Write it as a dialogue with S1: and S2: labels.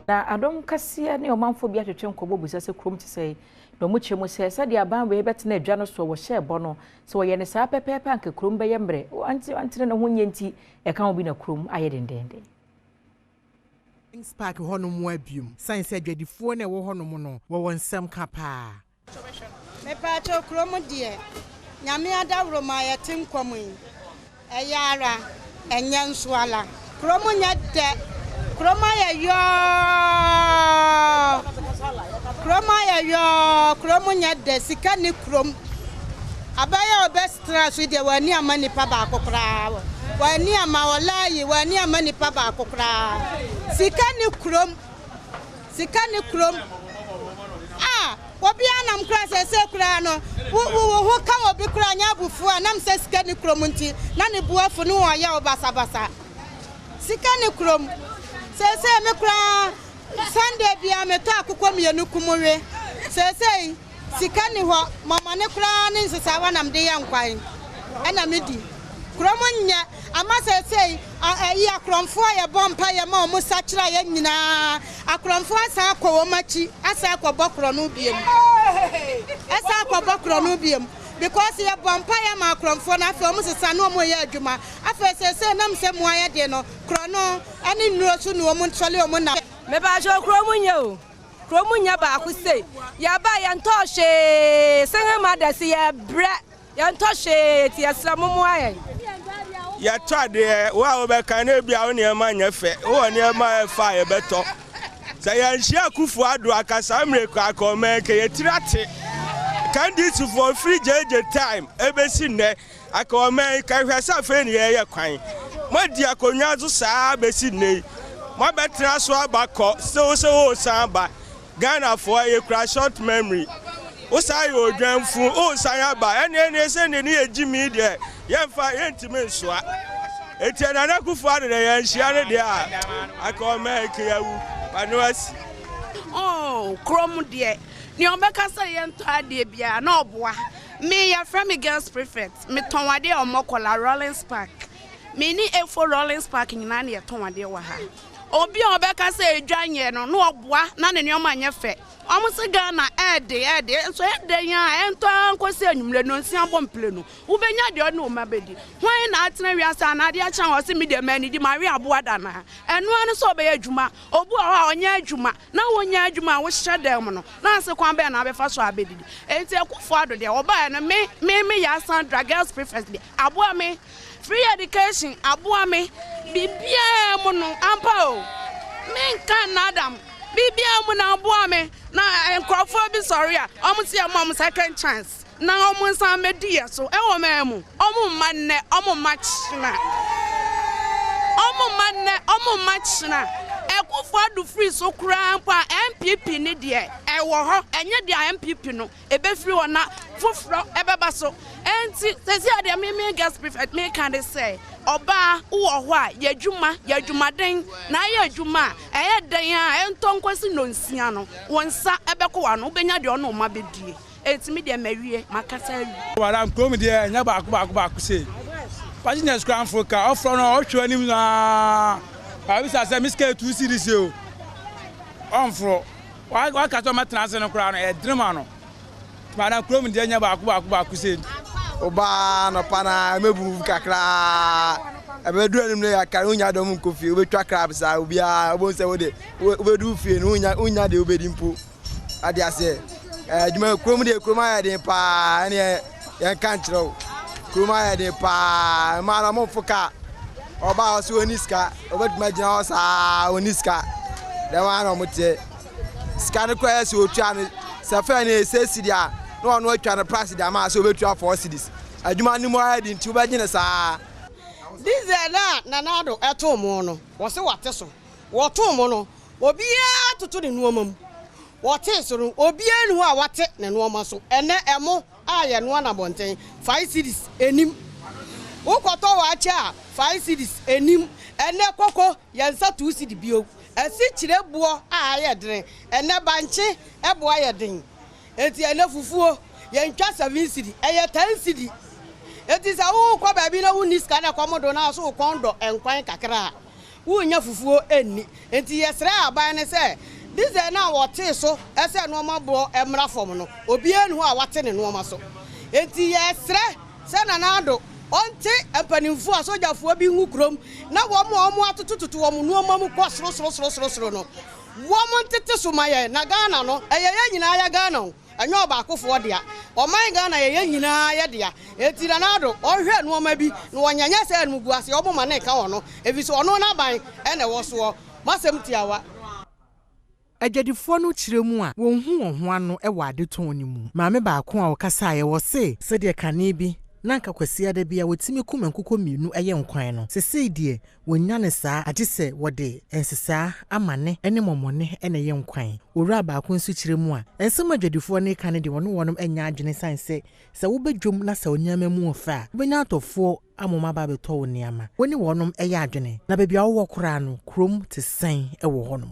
S1: Na adom kɛseɛ ne ɔmanfoɔ bi atwetwe nkɔmmɔ bisa sɛ kurom te sɛ, na ɔmo kyerɛ mu sɛ sɛdeɛ aban wei bɛtena adwa no soɔ, wɔhyɛ bɔ no sɛ wɔyɛ ne saa pɛpɛɛpɛ, anka kurom bɛyɛ mmerɛ. Wantene ne ho nyɛ nti ɛka ho bi na kurom ayɛ dendenden.
S2: Park hɔnom abiom sane sɛ adwadifoɔ no ɛwɔ hɔnom no wɔwɔ nsɛm ka paa.
S3: Mepaakyɛw, kurom deɛ, Nyame adaworo ma yɛte nkɔm yi, ɛyɛ ara ɛnyɛ nso ala. Kurom nyɛ dɛ, kurom ayɛ yɔɔ, kurom ayɛ yɔɔ, kurom nyɛ dɛ. Sika ni kurom. Abɛyɛ a ɔbɛtena so deɛ, wɔani ama nipa baako koraa, wɔani ama wɔlaayi, wɔani ama nipa baako koraa. Sika ni kurom, sika ni kurom a obiara nam kora sɛsɛ koraa no, wo wo ho ka obi koraa nyɛ abufuo a nam sɛ sika ni kurom nti na ne buafo ne wɔyɛ wo basabasa. Sika ni kurom sɛsɛ. Me koraa, Sunday bia metɔ akokɔ 2 kum we. Sɛsɛ sika ni hɔ, mɔmɔne koraa ne nsesawa nam de yɛ nkwan ɛna medi. Kurom nyɛ ama sɛsɛ. Ɛyi akorɔmfoɔ a yɛbɔ mpa yɛ ma ɔmo sakyera yɛ nyinaa, akorɔmfoɔ asan akɔ wɔn akyi, asan akɔbɔ korɔno biem, ɛsan akɔbɔ korɔno biem, because yɛbɔ mpa yɛ ma akorɔmfoɔ no. Afei ɔmo sesa ne ɔmo yɛ adwuma. Afei sɛsɛ nam sɛ mu ayɛ deɛ no, korɔno ɛne nnuro so ne ɔmo nsɔle ɔmo na.
S4: Mepaakyɛw, kurom nyɛ o, kurom nyɛ baako sei. Yɛba, yɛntɔ hwee. Single mothers, yɛbrɛ, yɛntɔ hwee, ti yɛsrɛ mo mmoa yɛn.
S5: Yɛtɔ adeɛ, wo a wobɛka na ebia wo nneɛma nyɛ fɛ, wowɔ nneɛma a ɛfa a yɛbɛtɔ. Sɛ yɛnhyia Akufo Addo akasa mmerɛ kɔ akɔmɛn kɛ yɛtiri ate kandisifoɔ firi gyegye time ɛbɛsi nnɛ aka ɔman kɛhwɛ sɛ afei ne yɛyɛ kwan. Moadi akonnwa so saa bɛsi nnɛ yi, moabɛtena so aba kɔ sɛ wo sɛ wosan ba. Ghanafoɔ yɛkura short memory. Wosan yɛ odwanfu, wosan aba ɛne ɛne sɛ ne ne yɛ gyimi deɛ, yɛmfa yɛntumi nsoa. Eti Nana Akufo Addo deɛ, yɛnhyia no deɛ a, aka ɔman keawu pano asi.
S6: Oh, kurom deɛ, nea ɔbɛka sɛ yɛntɔ adeɛ biara na ɔboa me. Yɛfrɛ me girls prefect, metɔn adeɛ a ɔmɔ kɔla Rollins Park. Me ne efo Rollins Park nyinaa ne yɛtɔn adeɛ wɔ ha. Obi a ɔbɛka sɛ edwa nyɛ no na ɔboa na ne nneɛma nyɛ fɛ. Ɔmo sɛ Ghana ɛɛde ɛɛde nso ɛdɛn a ɛntɔ nkɔsi anwummerɛ no nsia bɔ mpile no, wobɛnya deɛ ɔne ɔma bɛdi. Hwan na atena wiase anaa adeɛ akyɛn hɔ sɛ mi deɛ mɛnidi ma awe aboa da naa? Ɛno ano sɛ ɔbɛyɛ adwuma. Obi wɔ hɔ a ɔnyɛ adwuma na wonyɛ adwuma a wohyɛ dan mu no na ase kwan bɛn na abɛfa so abɛdidi? Enti Akufo Addo deɛ, ɔbaeɛ no, me yɛ Asandra girls prefect deɛ, aboa me. Free education aboa me. Biribiara mu no ampa o, menka nnadam, biribiara mu na aboa me. Na nkurɔfoɔ bi sɔre a ɔmo si ɛmo ɔmo second chance na ɔmo nsan mɛdi yɛ so ɛwɔ mɛn mu. Ɔmo mma nnɛ, ɔmo mma kyena, ɔmo mma nnɛ, ɔmo mma kyena. Akufo Addo firi so koraa mpo a, NPP ne deɛ ɛwɔ hɔ. Ɛnyɛ deɛ NPP no ebɛfiri hɔ na foforɔ ɛbɛba so. Ɛnti sɛsi adeɛ, me girls prefect meka de sɛ ɔbaa wowɔ hɔ a, yɛ adwuma, yɛ adwumaden na ayɛ adwuma a ɛyɛ dɛn a ɛntɔ nkɔsi nonsia no, wɔn nsa ɛbɛkɔ w'ano, wobɛnya deɛ ɔno ɔma bɛdie. Eti mi deɛ, mɛwie, makasa awie.
S7: Wara kurom deɛ ɛnyɛ baako baako baako sei. Passengers kora mfo ka ɔfrɔ no, ɔhwɛ anim naa abisa sɛ me sika 2 cedis o, ɔmforo. Waka sɛ ɔmɛtena ase no koraa no, ɛdene ma no. Madam, kurom deɛ ɛnyɛ baako baako baako sei.
S8: Ɔbaa nɔpa na ɛmɛbu kakraa, ɛbɛduru anim no yɛakare, wonya dɔm nkɔ fie, wobɛtwa crab saa. Obiara wobɛhu sɛ wode wobɛduru fie no, wonya deɛ wobɛdi mpo ade aseɛ. Adwuma kurom deɛ, kurom ayɛ den paa. Ɛneɛ yɛnka nkyerɛ wo, kurom ayɛ den paa. Mmaa no ɔmomfo kaa. Ɔbaa ɔsɛ ɔni sika, ɔbɛtumi agyina hɔ saa, ɔni sika dɛm ara na ɔmo sika no koraa sɛ ɔtua no sɛ fɛ no 6 cedi a, na ɔno atwa no price de ama sɛ ɔbɛtua 4 cedis. Adwuma no mu ayɛ de nti wobɛgye no saa.
S9: Diesel na Nana Addo ɛtoo mo no, wɔse wate so. Wɔtoo mo no, obiara toto ne nneɛma mu. Wɔtee so no, obiara ni hɔ a wate ne nneɛma so. Ɛnɛ ɛmo a yɛnoa na abɔnten, 5 cedis enim. Wokɔtɔ waakye a, 5 cedis enim. Ɛnɛ koko yɛnsa 2 cedi bio. Ɛsi kyerɛ boɔ a ayɛ den. Ɛnɛ bankye ɛboɔ ayɛ den. Eti ɛnɛ fufuo yɛntwa 7 cedi, ɛyɛ 10 cedi. Eti sɛ wokɔ baabi na wonni sika na kɔm do na so wokɔn dɔ nkwan kakra a. Wonnya fufuo nni. Enti yɛsrɛ aban no sɛ diesel no a wɔtee so sɛ nnoɔma boɔ mmra fam no, obiara nni hɔ a wate ne nnoɔma so. Enti yɛsrɛ sɛ Nana Addo ɔnte mpanimfoɔ a sogyafoɔ bi ngu kurom na wɔn a wɔatotototo wɔn nnoɔma mu kɔ sorosorosorosoro no, wɔntete so ma yɛn. Na Ghana no, ɛyɛ yɛn nyinaa yɛ Ghana o. Ɛnyɛ ɔbaakofoɔ dea. Ɔman Ghana yɛ yɛn nyinaa yɛ dea. Enti Nana Addo ɔnhwɛ nnoɔma bi na ɔnyɛ nyɛ sɛ animguaseɛ ɔmo ma ne nka ɔno efisɛ ɔno n'aban na ɛwɔ soɔ. M'asɛm tiawa.
S2: Adwadifoɔ no kyerɛ mu a, wɔnhu wɔn ho ano wɔ adetɔn no mu. Maame baako a ɔkasaeɛ, ɔse, Sɛdeɛ kane bi na anka Kwasiada bi a wɔtumi kum nkokɔ mmienu yɛ nkwan no, sesei deɛ Wɔnnya no saa agye sɛ wɔde nsesaa, amane ne mɔmɔne na ɛyɛ nkwan. Owura baako nso kyerɛ mu a, nsɛm a adwadifoɔ no reka no deɛ wɔne wɔnom nyɛ adwene ɛsiane sɛ, sɛ woba dwam na sɛ wo nneɛma mu ɔfɛ a, wobɛnya atɔfoɔ ama wɔn aba abɛtɔ wo nneɛma. Wo ne wɔnom yɛ adwene. Na baabi a wowɔ koraa no, kurom te sɛn wɔ hɔnom?